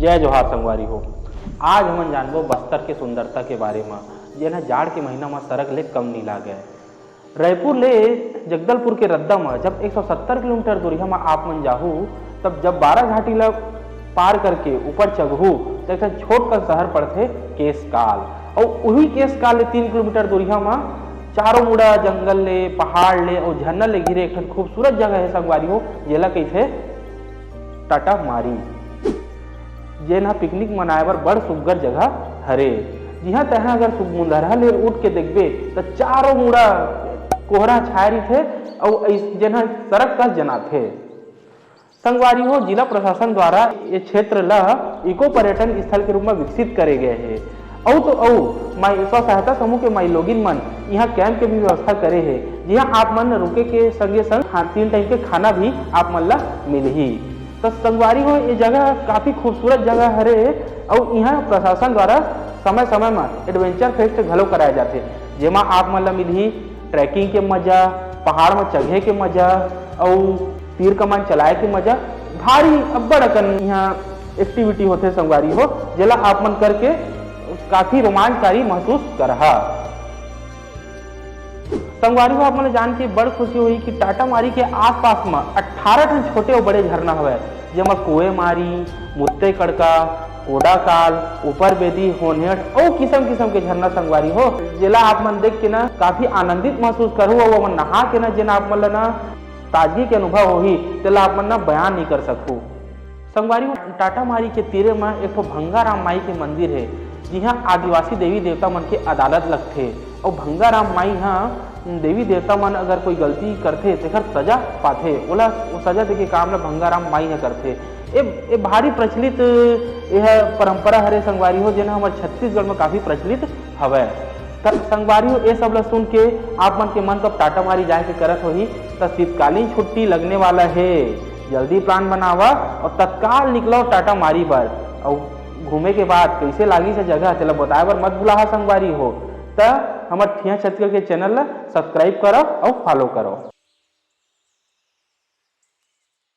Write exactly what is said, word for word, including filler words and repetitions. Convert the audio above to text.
जय जोहार संगवारी हो। आज हमन जानबो बस्तर के सुंदरता के बारे म, जेन ह जाड़ के महीना म सरग ले कम नी लागय। रायपुर ले जगदलपुर के रद्दा म जब एक सौ सत्तर किलोमीटर दूरिहा म आप मन जाहू, तब जब बारा घाटी ल पार करके ऊपर चघहू, त एक ठन छोट कन शहर पड़थे केसकाल। अउ उही केसकाल ले तीन किलोमीटर दूरिहा म चारों मुड़ा जंगल ले, पहाड़ ले अउ झरना ले घिरे एक ठन खूबसूरत जगह हे संगवारी हो, जेला कहिथे टाटा मारी, जेन ह पिकनिक मनाए बर बड़ सुग्घर जगह हरे। जिहां तहां अगर सु-, मुंदरहा ले उठ के देखबे, त चारों मुड़ा कोहरा छाए रहिथे अउ अइस-, जेन ह सरग कस जनाथे। संगवारी हो, जिला प्रशासन द्वारा ये क्षेत्र ल इको पर्यटन स्थल के रूप म विकसित करे गए हे। अउ तो अउ माई, स्व सहायता समूह के माईलोगिन मन इहां कैंप के भी व्यवस्था करे हे, जिहां आप मन रुके के संगे संग खा-, तीन टाइम के खाना भी आप मन ल मिलही। त संगवारी हो, ये जगह काफी खूबसूरत जगह हरे अउ इहां प्रशासन द्वारा समय समय म एडवेंचर फेस्ट घलो कराए जाथे, जेमा आप मन ल मिलही ट्रैकिंग के मजा, पहाड़ म चघे के मजा अउ तीर कमान चलाए के मजा। भारी अब्बड़ अकन इहां एक्टिविटी होथे संगवारी हो, जेला आप मन करके काफी रोमांचकारी महसूस करहा। संगवारी हो, आप मन ल जान के बड़ खुशी होही कि टाटा मारी के आसपास म अट्ठारह ठन छोटे अउ बड़े झरना हवय, जेमा कोए मारी, मुत्ते कड़का, कोडाकाल, ऊपर बेदी, होनहेठ अउ किसम किसम के झरना संगवारी हो, जेला आप मन देख के ना काफी आनंदित महसूस करहू अउ ओमन नहा के ना जेन आप मन ल ना ताजगी के अनुभव होही, तेला आप मन ना बयान नइ कर सकहू। संगवारी हो, टाटा मारी के तीरे म एक ठो भंगाराम माई के मंदिर हे, जिहां आदिवासी देवी देवता मन के अदालत लगथे। अउ भंगाराम माई ह देवी देवता मन अगर कोई गलती करथे, तेखर सजा पाथे, ओला ओ सजा देके काम ल भंगाराम माई ह करथे। ए, ए भारी प्रचलित एह परंपरा हरे संगवारी हो, जेन ह हमर छत्तीसगढ़ म काफी प्रचलित हवय। त संगवारी हो, ए सब ल सुन के आप मन के मन तो टाटा मारी जाए के करत होही, त शीतकालीन छुट्टी लगने वाला हे, जल्दी प्लान बनावा अउ तत्काल निकलो टाटा मारी बर। अउ घूमे के बाद कइसे लागिस ए जगह, तेला बताए बर मत भुलाहा संगवारी हो। त हमर ठिया छत्तीसगढ़ के चैनल ल सब्सक्राइब करव अउ फॉलो करव।